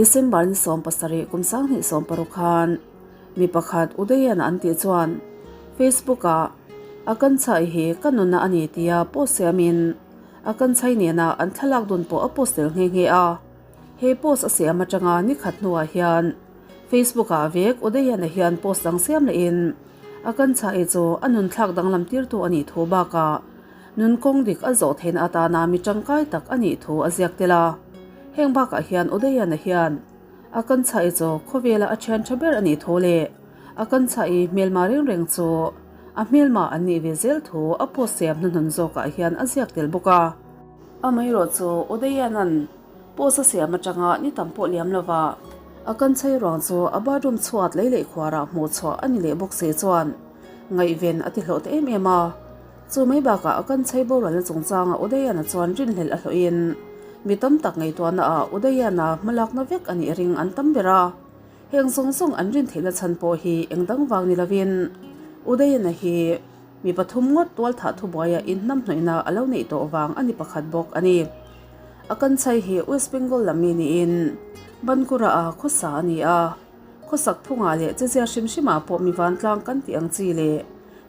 December ni 17 kum 2016 khan mi pakhat Udayan an tih chuan Facebook ah a kan chhai hi ka nunna a ni tia post siamin a kan chhai nena an thlalak dun pawh a post tel nghe nghe a. He post a siam atanga ni khat hnuah hian Facebook ah vek Udayan-a hian post dang siam lehin a kan chhai chu a nun thlak danglam tirtu a nih thu bakah nun kawng dik a zawh theihna atana mi tangkai tak a nih thu a ziak tel a. Heng bakah hian Udayan-a hian A kan chhah i chu khawvela a thian tha ber a nih thu leh a kan chhah i hmelma reng reng chu a hmelma an nih ve zel thu a post siam hnuhnun zawkah hian a ziak tel bawk a. Amaherawh chu Udayanan post a siam atanga ni tam pawh liam lova a kan chhai ruang chu a bathroom chhuat lei leh khuarah hmuh chhuah a ni leh bawk se chuan ngaihven a ti hlawh ta em em a. Chu mai bakah a kan chhei boralna chungchanga Udayana chuan rinhlelh a hlawhin mi tam tak ngaihtuahna ah Udayana hmalakna vek a nih ring an tam ber a. Heng zawng zawng an rin theihna chhan pawh hi eng dang vang ni lovin Udayana hi mi pathum ngawt tualthah thubuaia inhnamhnawihna a lo neih tawh vang a ni pakhat bawk a ni. A kan chhei hi West Bengal lam mi niin Bankura ah khawsa a ni a. Khawsak phungah leh chezia hrim hrimah pawh mi vantlang kan tih ang chi leh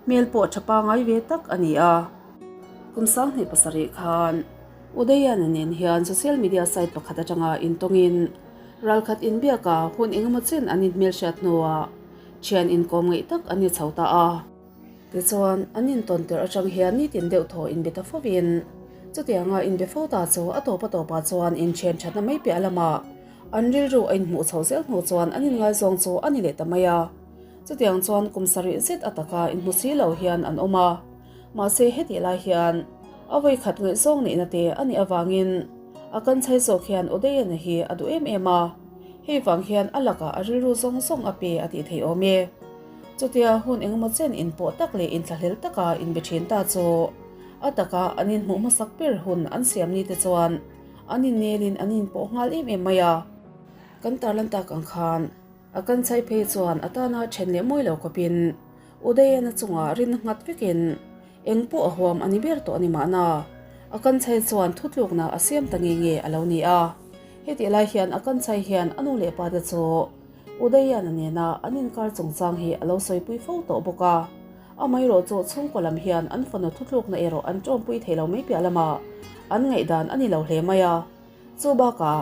hmel pawh tha pangai ve tak a ni a. Kum 27 khan Udayana nen hian social media site pakhat atanga intawngin ralkhat inbiaka hun engemaw chen an inhmelhriat hnuah thian inkawm ngeih tak an ni chho ta a. Tichuan, an intawn tirh atang hian nitin deuh thaw inbe ta fovin chutianga inbe fo ta chu a tawp a tawpah chuan inthian thatna mai piah lamah an rilru a inhmuh chhoh zel hnu chuan an inngaizawng chu a ni leh ta mai a. Chutiang chuan kum sarih zet a taka inhmu si lo hian an awm a. Mahse hetih lai hian a vawikhat ngaihzawng neihna te a nih avangin a kan chhai zawk hian Udayana hi a duh em em a, hei vang hian a lakah a rilru zawng zawng a pe a tih theih awm e. Chutia hun engemaw chen inpawh tak leh inthlahlel taka inbe thin ta chu a taka an inhmuh hmasak ber hun an siam ni te chuan an innelin an inpawh nghal em em mai a. Kan tarlan tak ang khan a kan chhai phei chuan a tana then leh mawi lo khawpin Udayana chungah rin nghat vekin eng pawh a huam a ni ber tawh a ni mahna a kan chhai chuan thutlukna a siam ta nge nge a lo ni a. Hetih lai hian a kan chhai hian a nu leh pa te chu Udayana nena an inkar chungchang hi a lo sawipui fo tawh bawk a, amaherawh chu chhungkaw lam hian an fanu thutlukna erawh an tawmpui thei lo mai piah lamah an ngaihdan a ni lo hle mai a. Chu bakah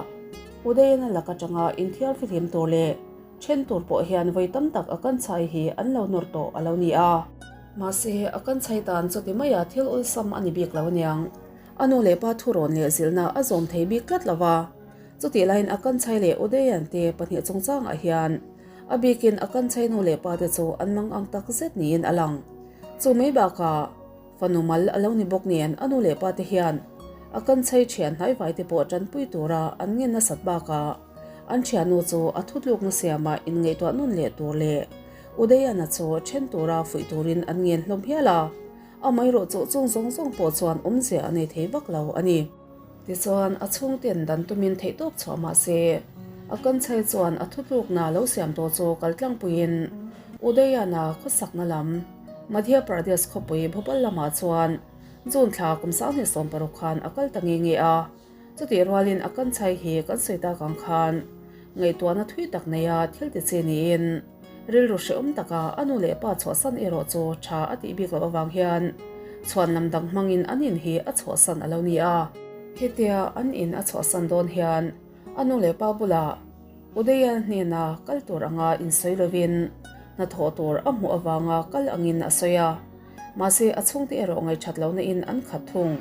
Udayana lak atanga inthiar fihlim tur leh then tur pawh hian vawi tam tak a kan chhai hi an lo nawr tawh a lo ni a. Mahse, a kan chhai tan chuti maia thil awlsam a ni bik lo aniang. A nu leh pa thurawn leh zilhna a zawm thei bik tlat lo va. Chutih laiin Akanchai leh Udayan te pahnih chungchangah hian a bikin Akanchai nu leh pa te chu an mang ang tak zet niin a lang. Chu mai bakah fanu mal a lo ni bawk nen a nu leh pa te hian Akanchai thian hnaivai te pawh tanpui tura an ngen nasat bakah an thiannu chu a thutlukna siamah inngaihtuah nun leh tur leh Udayana chu then tura fuih turin an ngen hlawm hial a, amaherawh chu chung zawng zawng pawh chuan awmzia a nei thei vak lo a ni. Tichuan, a chhungten dan tumin theihtawp chhuah mah se, a kanchhai chuan a thutlukna lo siam tawh chu kal tlangpuiin Udayana khawsakna lam, Madhya Pradesh khawpui Bhopal lamah chuan June thla kum 2016 khan a kal ta nge nge a. Chutih rualin a kanchhai hi kan sawi tak ang khan ngaihtuahna thui tak neia thil ti chi niin rilru hrehawm taka a nu leh pa chhuahsan erawh chu tha a tih bik loh avang hian chhuan lam dang hmangin an in hi a chhuahsan a lo ni a. Hetia an in a chhuahsan dawn hian a nu leh pa bulah Udaya hnena kal tur anga insawi lovin hnathawh tur a hmuh avanga kal angin a sawi a. Mahse a chhungte erawh ngaihthat lohna in an khat thung.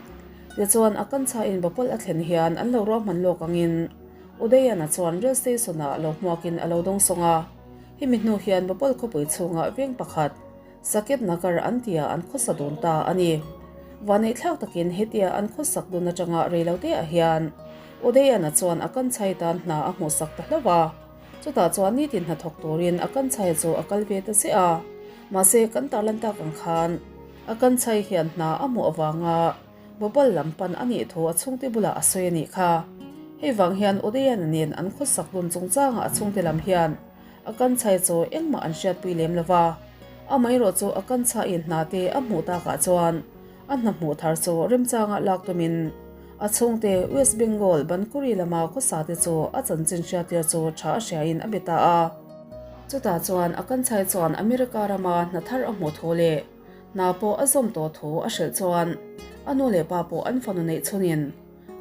Tichuan a kanchhain Bhopal a thlen hian an lo ruahman lawk angin Udayana chuan rail station ah lo hmuakin a lo dawng sawng a. Hemi hnu hian Bhopal khawpui chhungah veng pakhat, Saket Nagar an tia an khawsa dun ta a ni. Vaneihthlak takin hetia an khawsak dun atanga reilote ah hian Udayana chuan a kanchhai tan hna a hmuhsak ta hlauh a. Chutah chuan nitin hnathawk turin a kanchhai chu a kal ve ta ziah a. Mahse kan tarlan tak ang khan a kanchhai hian hna a hmuh avanga Bhopal lam pan a nih thu a chhungte bulah a sawi a nih kha. Hei vang hian Udayana nen an khawsak dun chungchangah a chhungte lam hian a kanchhai chu engmah an hriatpui lem lo va. Amaherawh chu a kanchhaiin hna te a hmuh takah chuan a hna hmuh thar chu remchangah lak tumin A chhungte West Bengal Bankuri lama khawsa te chu a chanchin hriattir chu tha a hriain a be ta a. Chutah chuan a kanchai chuan America rama hna thar a hmuh thu leh hna pawh a zawm tawh thu a hrilh chuan a nu leh pa pawh an fanu neih chhunin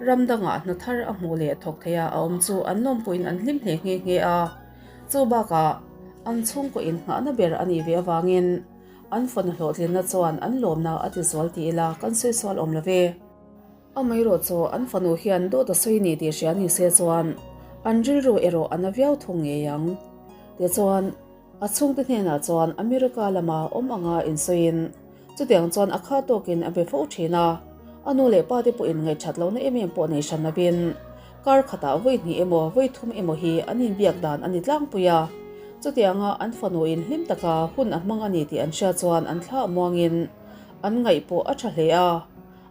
ram dangah hna thar a hmuh leh thawk theia a awm chu an lawmpuiin an hlim hle nghe nghe a. Chu bakah an chhungkaw innghahna ber a nih ve avangin an fanu hlawhtlinna chuan an lawmna a tizual ti ila kan sawi sual awm lo ve. Amaherawh chu an fanu hian dawt a sawi ni tih hria ni se chuan an rilru erawh a na viau thung ngei ang. Tichuan, a chhungte hnenah chuan America lama awm anga insawiin chutiang chuan a kha tawkin a be fo thin a, a nu leh pa te pawhin ngaihthat lohna em em pawh nei hran lovin kar khatah vawi hnih emaw vawi thum emaw hi an inbiak dan a ni tlangpui a. Chutianga an fanuin hlim taka hun a hmang a ni tih an hria chuan an thla muangin an ngaih pawh a tha hle a.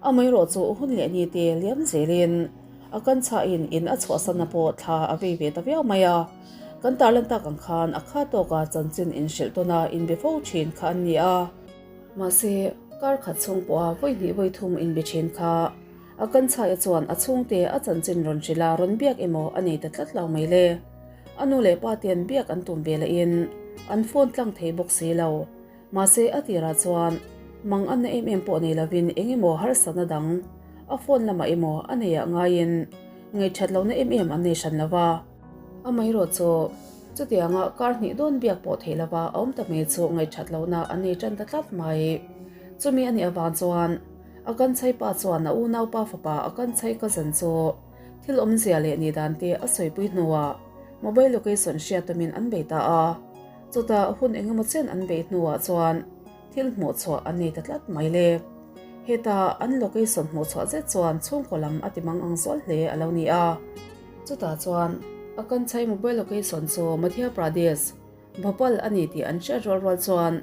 Amaherawh chu hun leh ni te liam zelin a kan chhahin in a chhuahsanna pawh thla a vei ve ta viau mai a. Kan tarlan tak ang khan a kha tawka chanchin inhrilh tawna inbe fo thin kha an ni a. Mahse, kar khat chhung pawha vawi hnih vawi thum inbe thin kha a kan chhaia chuan a chhungte a chanchin rawn hrilh a rawn biak emaw a nei ta tlat lo mai le. A nu leh pa ten biak an tum ve lahin an phone tlang thei bawk si lo. Mahse, a tirah chuan mang anna em em pawh nei lovin eng emaw harsatna dang a phone lamah emaw a neiah ngaiin ngaihthat lohna em em an nei hran lo va. Amaherawh chu chutianga kar hnih dawn biak pawh theih lova a awm ta mai chu ngaihthat lohna an nei tan ta tlat mai. Chumi a nih avang chuan a kanchhai pa chuan a unaupa fapa a kanchhai cousin chu thil awmzia leh nih dan te a sawipui hnuah mobile location hriat tumin an bei ta a. Chutah hun engemaw chen an beih hnuah chuan thil hmuhchhuah an nei ta tlat mai le. Heta an location hmuhchhuah zet chuan chhungkaw lam a ti mang ang zual hle a lo ni a. Chutah chuan a Kanchai mobile location chu Madhya Pradesh, Bhopal a ni tih an hriat rual rual chuan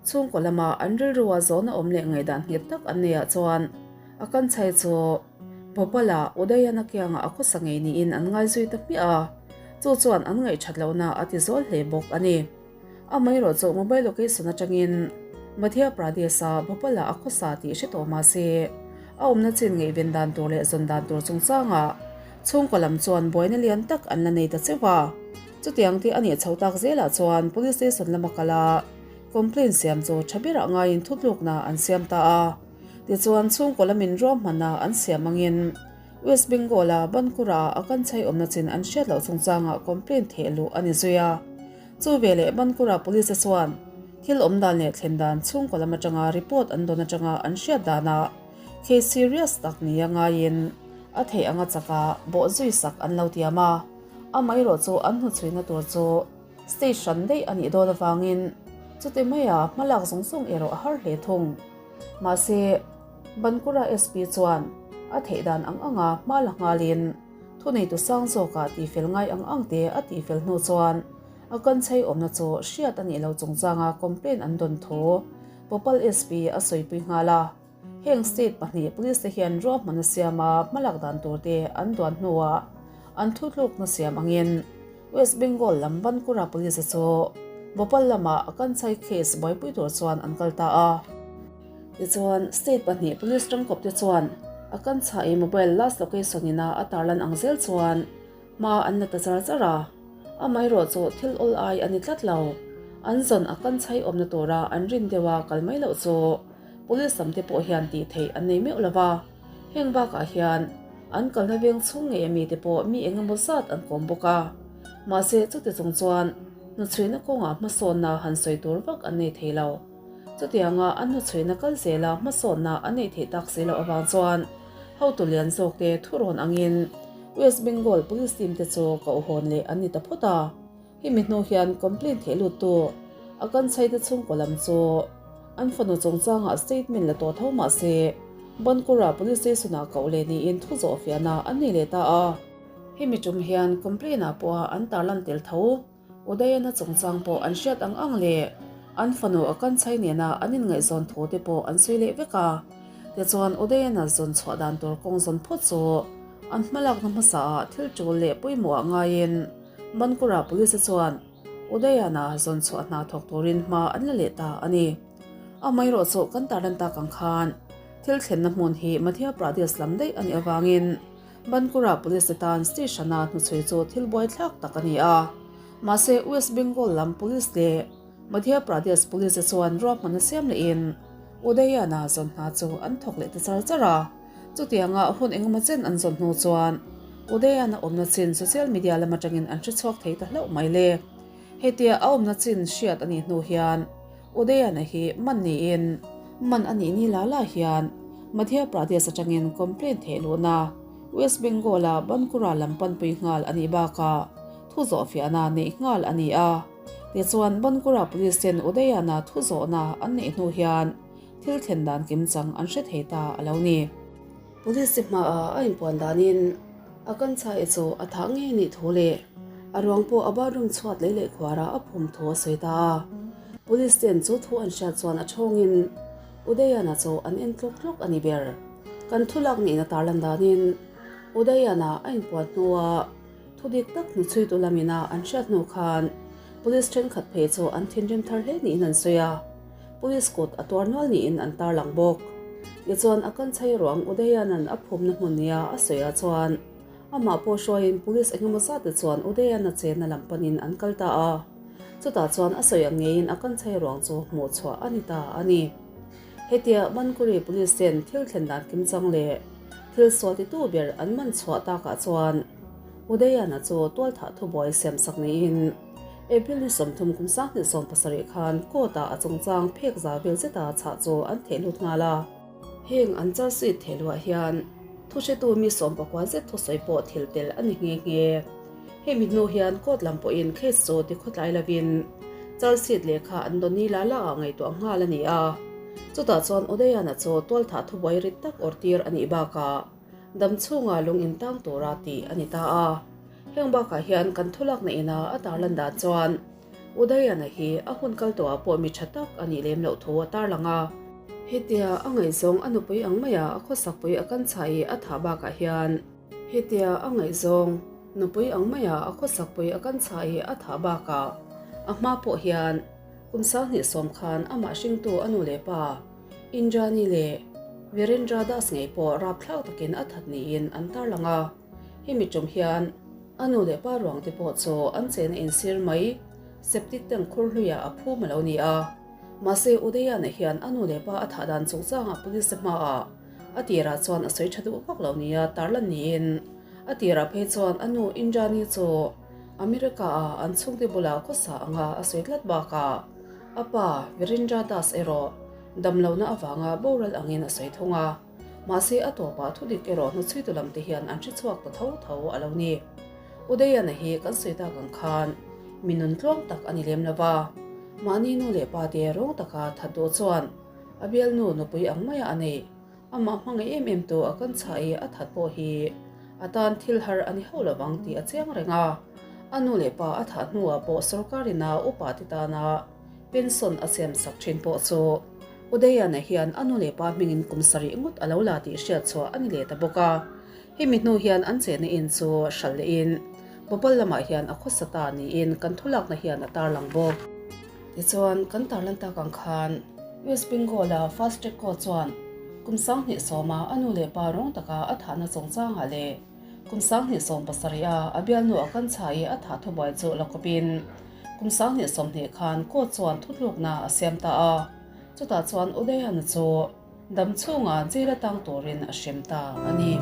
chhungkaw lama an rilrua zawhna awm leh ngaihdan nghet tak an neiah chuan a Kanchai chu Bhopal-ah Udayana kiangah a khawsa ngei niin an ngaizui ta hmiah a, chu chuan an ngaihthat lohna a ti zawl hle bawk a ni. Amaherawh chu mobile location atangin Madhya Pradesh-a Bhopal-ah a khawsa tih hre tawh mah se, a awmna chin ngaihven dan tur leh zawn dan tur chungchangah chhungkaw lam chuan buaina lian tak an la nei ta cheuh a. Chutiang te a nih chho tak zelah chuan Police Station lama kal a, complaint siam chu tha berah ngaiin thutlukna an siam ta a. Tichuan, chhungkaw lamin ruahmanna an siam angin West Bengal-a Bankura-ah a kan chhai awmna chin an hriat loh chungchangah complaint theh luh a ni zui a. Chu veleh Bankura Police-a chuan thil awm dan leh thlen dan chhungkaw lam atanga report an dawn atanga an hriat danah case serious tak nia ngaiin a theih anga chaka bawh zui sak an lo tiam a. Amaherawh chu an hnuchhuina tur chu State hran daih a nih dawn avangin chuti maia hmalak zawng zawng erawh a har hle thung. Mahse, Bankura SP chuan a theih dan ang anga hma la nghalin thuneitu sang zawkah tihfel ngai ang ang te a tihfel hnu chuan a kanchhei awmna chu hriat a nih loh chungchanga complaint an dawn thu Bhopal SP a sawipui nghal a. Heng state pahnih police te hian ruahmanna siama hmalak dan tur te an duan hnuah an thutlukna siam angin West Bengal lam Bankura police chu Bhopal lamah a kanchai case buaipui tur chuan an kal ta a. Tichuan, state pahnih police tangkawp te chuan a kanchai mobile last location ina a tarlan ang zel chuan Hma an la ta char char a, amaherawh chu thil awl ai a ni tlat lo. An zawn a kan chhai awmna tura an rin deuha kal mai loh chu Police lam te pawh hian tih theih an nei meuh lo va. Heng bakah hian an kalna veng chhung ngei ami te pawh mi eng emaw zat an kawm bawk a. Mahse chuti chung chuan hnuchhuina kawngah hmasawnna han sawi tur vak an nei thei lo. Chutianga an hnuchhuina kal zela hmasawnna an neih theih tak si loh avang chuan hotu lian zawkte thurawn angin West Bengal Police team te chu koh hawn leh an ni ta phawt a. Hemi hnu hian complaint theih luttu a kan chhaite chhungkaw lam chu an fanu chungchangah statement la tawh tho mah se Bankura Police Station-ah koh leh niin thu zawh fiahna an nei leh ta a. Hemi tum hian complaint-ah pawha an tarlan tel tho. Udayana chungchang pawh an hriat ang ang leh an fanu a kan chhai nena an inngaihzawn thu te pawh an sawi leh vek a. Tichuan Udayana zawn chhuah dan tur kawng zawn phawt chu an hmalakna hmasaah thil tul leh pawimawhah ngaiin Bankura Police chuan Udayana zawn chhuah hna thawk turin hma an la leh ta a ni. Amaherawhchu kan tarlan tak ang khan. Thil thlenna hmun hi Madhya Pradesh lam daih a nih avangin Bankura Police te tan station-a hnuchhui chu thil buaithlak tak a ni a. Mahse West Bengal lam Police leh Madhya Pradesh Police te chuan ruahmanna siam lehin Udayana zawn hna chu an thawk leh ta char char a. Chutianga hun engemaw chen an zawn hnu chuan Udayana awmna chin social media lam atangin an hre chhuak thei ta hlauh mai le. Hetia a awmna chin hriat a nih hnu hian Udayana hi man niin man a nih ni la la hian Madhya Pradesh atangin complaint theh luhna West Bengal-a Bankura lam panpui nghal a nih bakah thu zawhfiahna neih nghal a ni a. Tichuan Bankura Police ten Udayana thu zawhna an neih hnu hian thil thlen dan kimchang an hre thei ta a lo ni. Police te hmaah a inpuan danin a kan chai chu a thah ngei nih thu leh a ruang pawh a bathroom chhuat lei leh khuarah a phum thu a sawi ta a. Police ten chu thu an hriat chuan a thawngin Udayana chu an en tlawk tlawk a ni ber. Kan thu lak nihna tarlan danin Udayana a inpuan hnuah Thu dik tak hnuchhuitu lamina an hriat hnu khan Police thenkhat phei chu an thinrim thar hle niin an sawi a, Police kut a tuar nual niin an tarlang bawk. Tichuan a kan chhai ruang Udayanan a phumna hmun nia a sawi ah chuan amah pawh hruaiin Police engemaw zat te chuan Udayana chenna lam panin an kal ta a, chutah chuan a sawi ang ngeiin a kan chhai ruang chu hmuh chhuah a ni ta a ni. Hetia Mankuri Police ten thil thlen dan kimchang leh thil sual titu ber an man chhuah takah chuan Udayana chu tualthah thubuai siam sak niin April ni 30 kum 2017 khan court ah a chungchang phek za vel zeta chhah chu an theh lut nghal a. Heng an charge sheet theh luah hian thuhretu mi 19 zet thusawi pawh thil tel a ni nghe nghe. Hemi hnu hian court lam pawhin case chu tikhawtlai lovin charge sheet lehkha an dawn ni la la ah ngaihtuah nghal a ni a. Chutah chuan Udayana chu tualthah thubuai rit tak awrtir a nih bakah dam chhunga lung intang tura tih a ni ta a. Heng bakah hian kan thulakna ina a tarlan dan chuan Udayana hi a hun kal tawhah pawh mi tha tak a nih lem loh thu a tarlang a. Hetia a ngaihzawng a nupui ang maia a khawsakpui a kan chhah i a thah bakah hian Hetia a ngaihzawng nupui ang maia a khawsakpui a kan chhah i a thah bakah a hma pawh hian kum 2010 khan amah hringtu a nu leh pa Indrani leh Virendra Das ngei pawh rapthlak takin a that niin an tarlang a. Hemi tum hian a nu leh pa ruang te pawh chu an chena insir mai septic tank khur hluiah a phum a lo ni a. Mahse Udayana hian a nu leh pa a thah dan chungchangah police te hmaah a tirah chuan a sawi tha duh vak lo nia tarlan niin a tirah phei chuan a nu Indrani chu America ah an chhungte bulah khawsa anga a sawi tlat bakah A pa, Virendra Das erawh damlohna avanga boral angin a sawi thung a, mahse a tawpah thudik erawh hnuchhuitu lam te hian an hre chhuak ta tho tho a lo ni. Udayana hi kan sawi tak ang khan mi nun tluang tak a ni lem lo va, mahni nu leh pa te rawng taka that duh chuan a bialnu nupui ang maia a neih. Amah hmangaih em em tu a kan chhah i a that pawh hi a tan thil har a ni hauh lo vang tih a chiang reng a. A nu leh pa a thah hnuah pawh sorkar ina upa te tana pension a siam sak thin pawh chu Udayana hian a nu leh pa hmingin kum sarih ngawt a lo la tih hriat chhuah a ni leh ta bawk a. Hemi hnu hian an chenna in chu hralh lehin Bhopal lamah hian a khawsa ta niin kan thulakna hian a tarlang bawk. Tichuan, kan tarlan tak ang khan West Bengal-a Fast Track Court chuan kum 2010-a a nu leh pa rawng taka a thahna chungchangah leh kum 2017-a a bialnu a kan chhai a thah thubuai chu la kawpin kum 2020 khan court chuan thutlukna a siam ta a. Chutah chuan Udayana chu dam chhunga jail-a tang turin a hrem ta a ni.